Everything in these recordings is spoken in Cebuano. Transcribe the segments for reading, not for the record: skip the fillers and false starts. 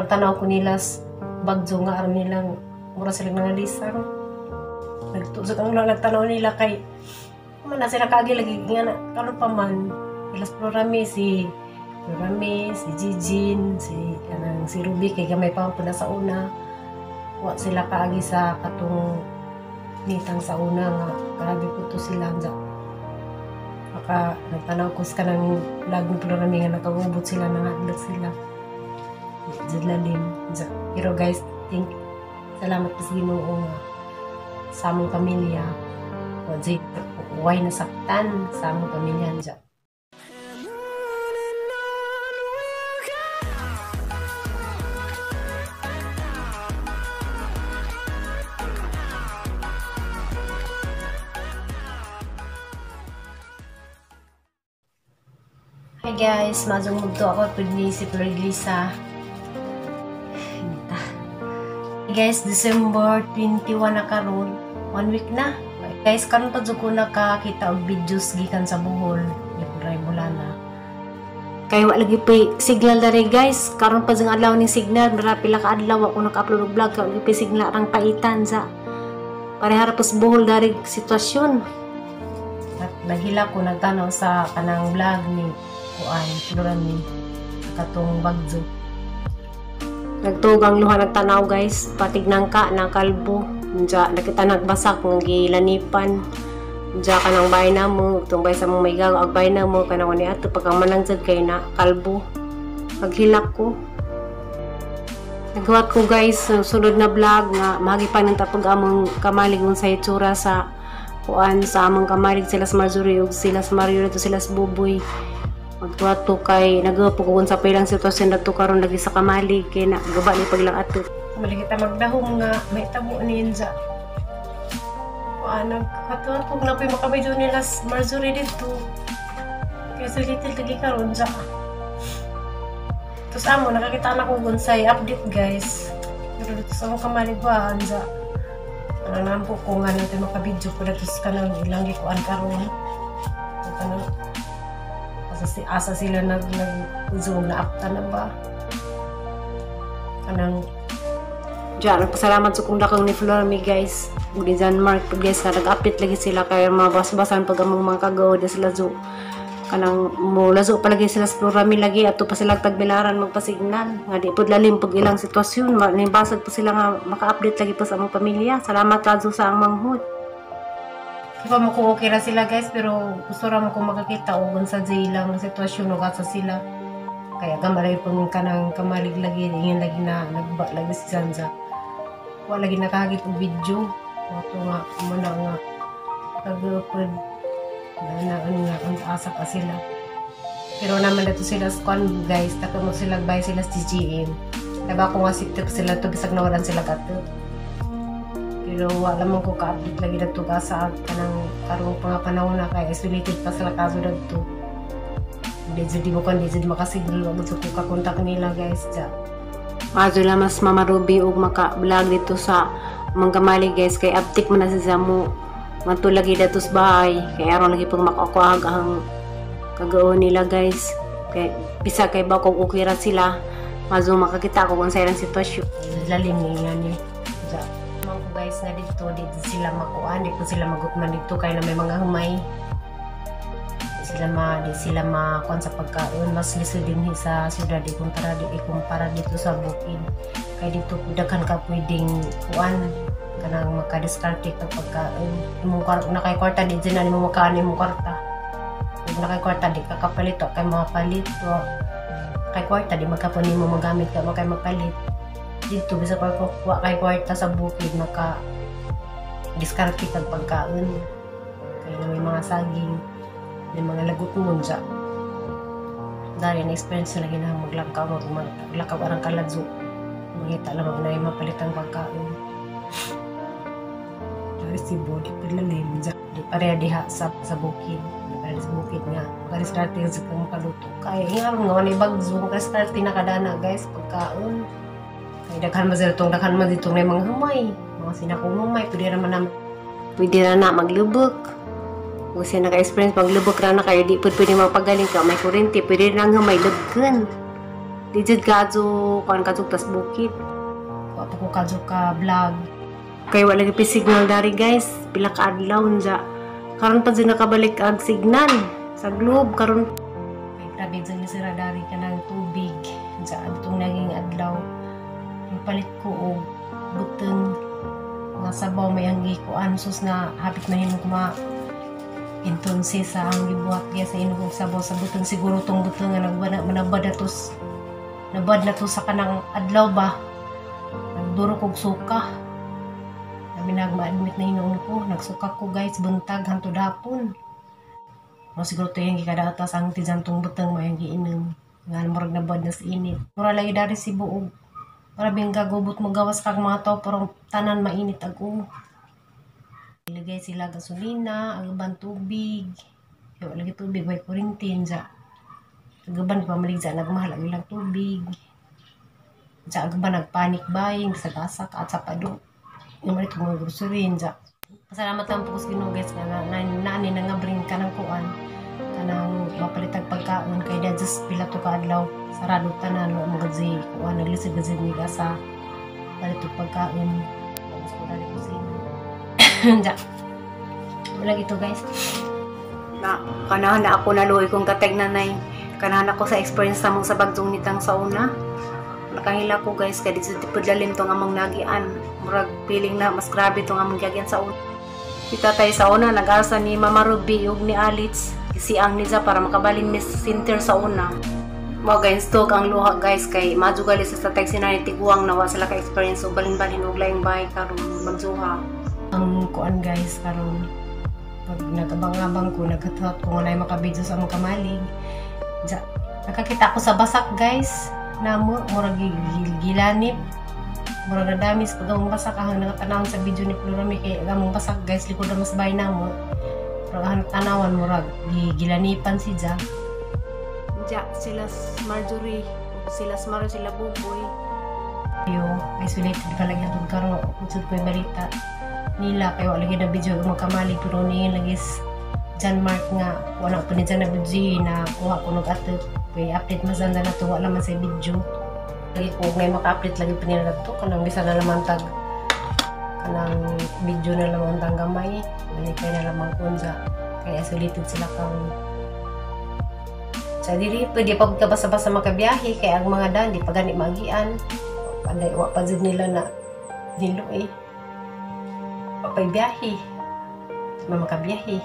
Tanaw ko nila bagyo nga aron nilang mura sila nangalisang. Nagtusok ang nagtanaw nila kay man na sila kaagi lagi nga na karon pa man ilas Florami, si Florami, si Jijin, si kanang si Ruby kay gamay pa po na sa una. Wa sila kaagi sa katong nitang sa una nga grabe po to sila dya. Maka nagtanaw ko sa kanang vlog ni Florami nga nakagubot sila, nangadlok sila. Diyan lalim. Dya. Pero guys, think salamat po sa Ginoo nga sa among pamilya. O di way nasaktan sa among pamilya dya. And on we'll go. Hi guys, mazong mugto ako pud ni si Flor Lisa. Inita. Hi guys, December 21 na karon, 1 week na. Guys, karon pa jud ko nakakita og videos gikan sa Bohol, ni Flor Mulana. Kay wa lagi pay signal diri guys, karon pa jud adlaw ning signal, mura pila ka adlaw wa ko naka-upload og vlog, kay wa lagi pay signal arang paitan sa parehara pa sa Bohol dari sitwasyon. At naghila ko nagtanaw sa kanang vlog ni kuan Florami katong bagyo. Nagtugang luha nagtanaw guys, patignang ka na kalbo. Diya nakita nagbasak ng gilanipan. Diya kanang bahay na mo, tong bahay sa mong may gago ag bahay na mo kanang ni ato pagka manang jud kay na kalbo. Paghilak ko. Naghuwat ko guys, sunod na vlog nga mahagipan ng tapag among kamalig sa itsura sa kuan sa among kamalig sila sa Marjorie ug sila sa Mario dito sila sa Buboy. Magtuwat to kay nagawa po kung sa pilang sitwasyon dato karon lagi sa kamalig kay na gaba ni paglang ato. Mali kita magdahom nga may tabo ninja. Kuan nagkatuwat ko na po'y makabidyo nila sa Marjorie dito. Kaya sa little lagi karon dya. Tapos amo nakakita na ko gunsay update guys. Pero dito sa among kamalig ba anja. Ano nampo ko nga natin makabidyo ko dito sa kanang ilang gikuan karon. Kanang asa sila nag zoom na apta na ba. Kanang Diyan, nagpasalamat sa kong dakong ni Florami guys. Ug ni John Mark pag guys nga nag-update lagi sila kay mabasbasan pag among mga kagaw di sila zo. Kanang mo lazo pa lagi sila sa Florami lagi ato pa sila tagbilaran magpasignal nga di pud lalim pag ilang sitwasyon, nibasag pa sila nga maka-update lagi pa sa among pamilya. Salamat kadto sa ang manghud. Di pa mo kung okay ra sila guys, pero gusto ra mo kung makakita og unsa jay ilang sitwasyon ug asa sila. Kaya gamay po nung kanang kamalig lagi, ingin lagi na nagba lagi si Sansa. Wa lagi nakahagit og video. Wato nga mo na nga nagupod na na ano nga ang asa pa sila. Pero naman dato sila sa kwan guys, tako mo sila bay sila sa GGM. Kaya ba ko nga sitip sila to bisag nawalan sila kato. Pero wala man ko ka-update lagi dato ka sa kanang karong mga panahon na kay isolated pa sila kaso dato. Hindi jud di mo kon, di jud makasignal, wa jud ko ka-contact nila guys ja. Mazo lang mas Mama Ruby og maka-vlog dito sa Manggamali guys kay uptick man na siya mo manto lagi dato sa bahay kay aron lagi pag makakuha ang kagaon nila guys kay bisa kay ba kung okay ra sila mazo makakita ko kung sa ilang sitwasyon. Lalim ni nga ni. Ja. Man ko guys nga dito, dito sila makuan, dito sila magutman dito kay na may mga humay. Di sila ma, di sila makuan sa pagkaon, mas lisod din sa syudad ikumpara di ikumpara dito sa bukid. Kay dito daghan ka pwedeng kuan kanang makadiskarte ka pagkaon. Imong na kay kwarta di dyan na nimo makaan imong kwarta. Kung na kay kwarta di ka kapalit wa kay mapalit wa kay kwarta di magkapon nimo magamit ka wa kay mapalit. Dito bisa pa ko wa kay kwarta sa bukid maka diskarte kag pagkaon. Kay na may mga saging, may mga lagot mo dya. Dari na experience na lagi na maglakaw, maglakaw arang kaladyo. Mangita lang mag na mapalit ang pagkaon. Dari si Bo, di paglalim dya. Di pareha diha sa bukid. Di pareha sa bukid nga. Makadiskarte sa kang makaluto. Kaya nga ron nga walay bagzo, makadiskarte na kadana guys, pagkaon. Kaya daghan man sila itong, daghan man dito na mga humay. Mga sinakong humay, pwede raman na Pwede na na maglubok. Kung siya naka-experience, maglubok ra na kayo, di pwede mapagaling ka, may kuryente, pwede na nga may lubkan. Di jud kadto kuan, kadto tas bukid. Wa pa ko kadto ka vlog. Kay wala lagi signal dari, guys. Pila ka adlaw unja. Karon pa jud nakabalik ang signal sa Globe karon. Kay grabe jud ni sira dari kanang tubig. Sa adtong naging adlaw. Palit ko og buteng nga sabaw may ang gikuan, sus, na hapit na himo ko ma entonces sa ang gibuhat kaya sa inom og sabaw sa buteng. Siguro tong buteng nga nagbana manabad na to, nabad na to sa kanang adlaw ba. Nagduro kog suka. Sabi, nag ma-admit na hinuon ko, nagsuka ko, guys, buntag hantod hapon. Mo siguro to yung gikadatas ang tijan tong buteng may giinom nga murag nabad na sa init. Mura lagi dari si buog. Grabe ang gagubot mo gawas kag mga tao, pero tanan mainit ag ulo. Ilagay sila gasolina, ang uban tubig. Kaya wala lagi tubig, may kuryente ja. Ang uban pamalig ja, nagmahal ang ilang tubig. Ja, ang uban nagpanic buying sa gasak at sa pado. Yung mga mga grocery ja. Pasalamat lang po ko sa Ginoo, guys, nga na, na, na, nga bring ka ng kuan kanang mapalitag pagkaon, kay da just pila to ka adlaw sarado tanan, wa mo gadzi kuan, naglisod gadzi mi sa palit og pagkaon. Gusto ko dali kusina ja. Wala ito, guys. Na kanahan na ako naluoy kong tateg nanay. Kanahan ako sa experience namong sa bagyong nitang sa una. Nakahila ko, guys, kay dito pud lalim tong among nagian. Murag feeling na mas grabe tong among giagian sa una. Kita tayo sa una, nag-asa ni Mama Ruby ug ni Alitz. Siang niya para makabalin mis center sa una. Mo guys, tug ang luha, guys, kay madyo gali sa tatag sinay tiguang na wa sila ka experience og balin-balin og laing bahay karon magjuha. Ang kuan, guys, karon pag nagabang-abang ko, nagkathought ko nga na makabidyo sa among kamalig ja, nakakita ko sa basak, guys, na mo murag gilanip, murag nadamis pag among basak ahang nakatanawan sa video ni Florami, kay ang among basak, guys, likod na mas bahay namo, murag ahang tanawan, murag gilanipan si ja. Ja, sila Marjorie, sila Maro, sila Buboy. Yo, isolated pa lagi atong karon, usod ko yung balita nila kay wala lagi na video ang kamalig, pero niingin lagi John Mark nga wala pa ni na video na kuha ko nag ato kay update man sana na to, wala man sa video lagi ko ngay maka-update lagi pa nila to, kanang bisan na lamang tag kanang video na lamang tang gamay kay na lamang kunja kay isolated sila karon. Sa diri pwede pa ka basta-basta makabiyahe kay ang mga dan di pa gani magian. Panday wa pa jud nila na nilo eh. Wa pa'y biyahe. Di man makabiyahe.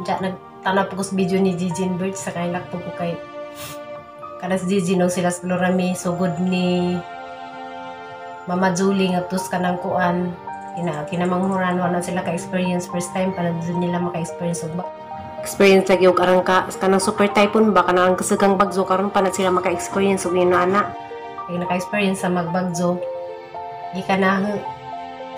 Diya, nagtanaw po ko sa video ni Gigi and Bird sa kailak po ko kay kada si Gigi no sila sa Florami sugod ni Mama Julie nga tus kanang kuan kinamanghuran, wala sila ka-experience, first time pa na jud nila maka-experience og experience lagi og arangka kanang super typhoon ba, kanang kasagang bagyo, karon pa na sila maka-experience og ana. Kay naka-experience sa magbagyo, gikan na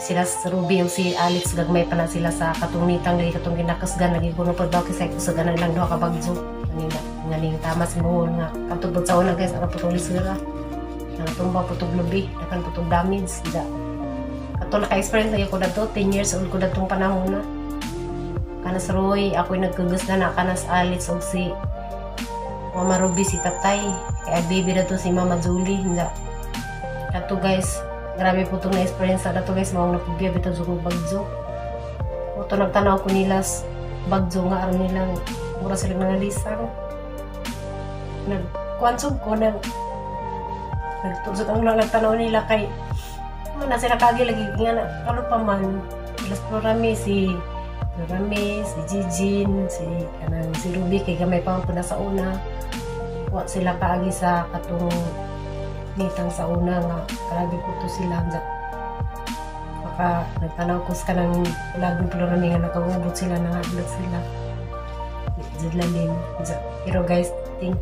sila sa Ruby o si Alex, gagmay pa na sila sa katong nitang lagi katong ginakusgan lagi kuno pa daw kasi kusagan na lang duha ka bagyo kanina nganing tama sa buhol nga katong sa una, guys, ara putong lisura, nakatumba putong lubi, dakan putong damage da. Kato naka-experience lagi ko dato, 10 years old ko datong panahon na. Kanas Roy, ako'y nagkagus na kanas Alex og si Mama Ruby, si tatay kaya baby na to si Mama Julie. Hindi kato, guys, grabe po itong na-experience sa dato, guys, maong napugya bitaw sa kong bagyo. Ito nagtanaw ko nila bagyo nga aron nilang mura silang nangalisang. Nagkuansog ko, nagtusok ang lang nagtanaw nila kay na sila kagi lagi nga na ano pa man sila Florami, si Florami, si Jijin, si kanang si Ruby, kay gamay pa man po na sa una. Wa sila kaagi sa katong nitang sa una nga grabe po to sila. Maka nagtanaw ko sa kanang vlog ni Florami nga nakagubot sila, nangadlok sila. Jud lalim. Pero guys, think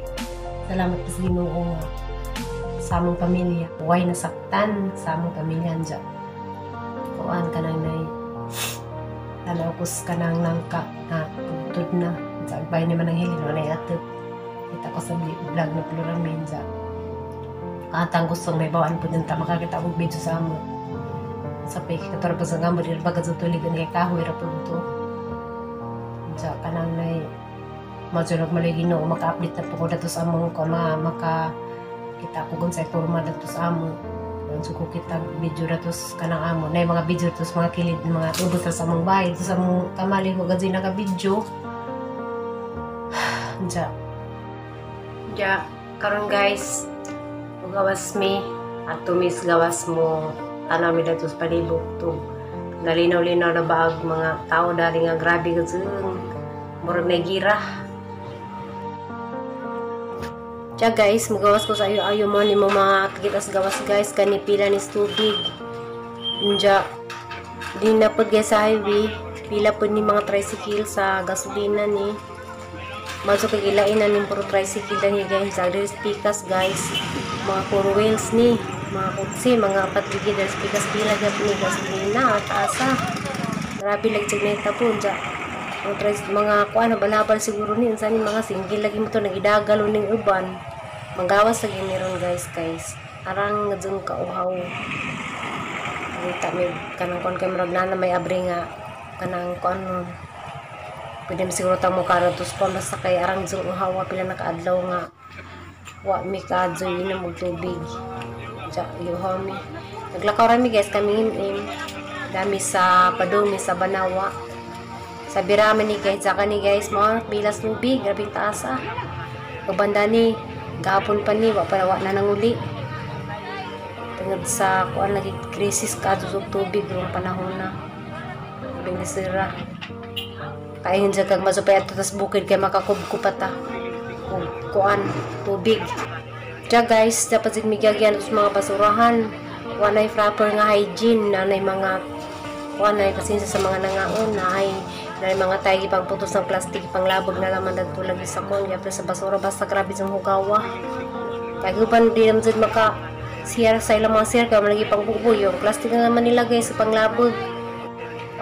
salamat po sa Ginoo nga sa among pamilya way nasaktan sa among pamilya dya. Kuan ka nang nay tanaw ko sa kanang nangka na tugtod na sa agbay naman ang hilin wala atop. Kita ko sa vlog na Florami dya. Katang gustong may bawaan po din ta makakita akong video sa amo. Sa pay kator pa sa ngamo diri bagad sa tuligan kay kahoy ra pud to. Dya kanang nay Majulog mali Ginoo, maka-update na po ko dato sa among ko mga maka kita ko kung sa forma dato sa amo. So ko kita video dato sa kanang amo. Na mga video dato sa mga kilid, mga ubos sa among bahay, dato sa among kamali ko gadzoy naka-video. Diya. Diya, karon guys, gawas mi at tumis gawas mo tanaw mi dato sa palibot to. Nalinaw-linaw na baag mga tao dali nga grabe gadzung. Murag na gira. Tiya guys, magawas ko sa ayo-ayo mo ni mo mga kitas gawas guys, kani pila ni tubig. Unja, di na pod guys sa highway, pila pod ni mga tricycle sa gasolina ni. Masuk kay ilain na ning puro tricycle dani guys, sa diri pikas guys, mga four wheels ni, mga kutsi, mga apat gid diri pikas pila gyud ni gasolina taasa. Grabe lagi jud neta po unja. Mga mga kuan balabal siguro ni unsa ni mga single lagi mo to nagidagalo ning uban. Manggawas lagi ni ron guys guys. Arang ngadzung kauhaw. Kita mi kanang kuan kay murag nana may abre nga kanang kuan nun. Pwede mo siguro ta mo karon tos kuan basta kay arang dzung uhaw pila nakaadlaw nga wa mi kaadzoy inom og tubig. Ja, yuhaw mi. Naglakaw ra mi guys kami him dami sa padumi sa Banawa. Sa birama ni guys, saka ni guys, mga pilas tubig, grabe taas ah. Kabanda ni, gahapon pa ni, wa pa wa na nanguli. Tungod sa kuan lagi krisis ka og tubig rong panahon na. Grabe sira. Kaingon siya kag masupay ato tas bukid kay makakubko pa ta. Kung kuan tubig. Tiya guys, dapat sig migyagyan sa mga basurahan. Walay proper nga hygiene, nanay mga walay pasensya sa mga nangaon na ay na mga tayo pagputos ng plastic panglabog na laman dadto lagi sa kon gyapon sa basura basta grabe sa hugawa. Kay uban di naman jud maka share sa ilang mga share kay man lagi pangbubo yung plastic na naman nilagay sa panglabog.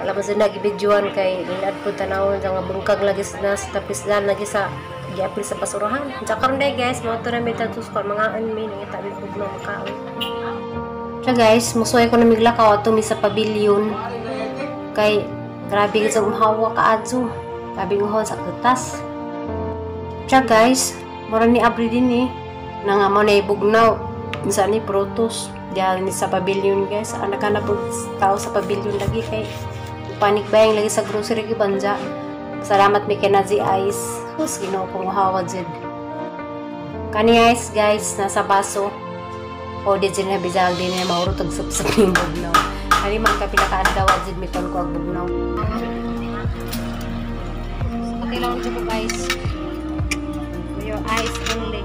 Wala man sila nagibidyoan kay inad po tanawon nga bungkag lagi sa nas tapos na lagi sa giapil sa basurahan. Diya karon day guys, mga to na may tatus ko mga anmi nangita mi pud mga makaon. Siya guys, musuway ko na miglakaw ato mi sa pavilion. Kay grabe sa umhawa kaadto. Grabe uhaw sa kutas. Siya guys, mura ni abri din eh. Nanga mo na ibugnaw. Unsa ni prutos. Diya ni sa pavilion guys. Anak na po tao sa pavilion lagi kay panic buying lagi sa grocery gibanja. Salamat mi kay Nazi Ice. Hus Ginoo kong uhawa jud. Kani ice guys nasa baso. O di jud na bijag din na maurot og sup-sup ning bugnaw. Kani man ka pila ka adlaw jud mi kon ko og bugnaw. Patilaw jud ko guys. For your eyes only.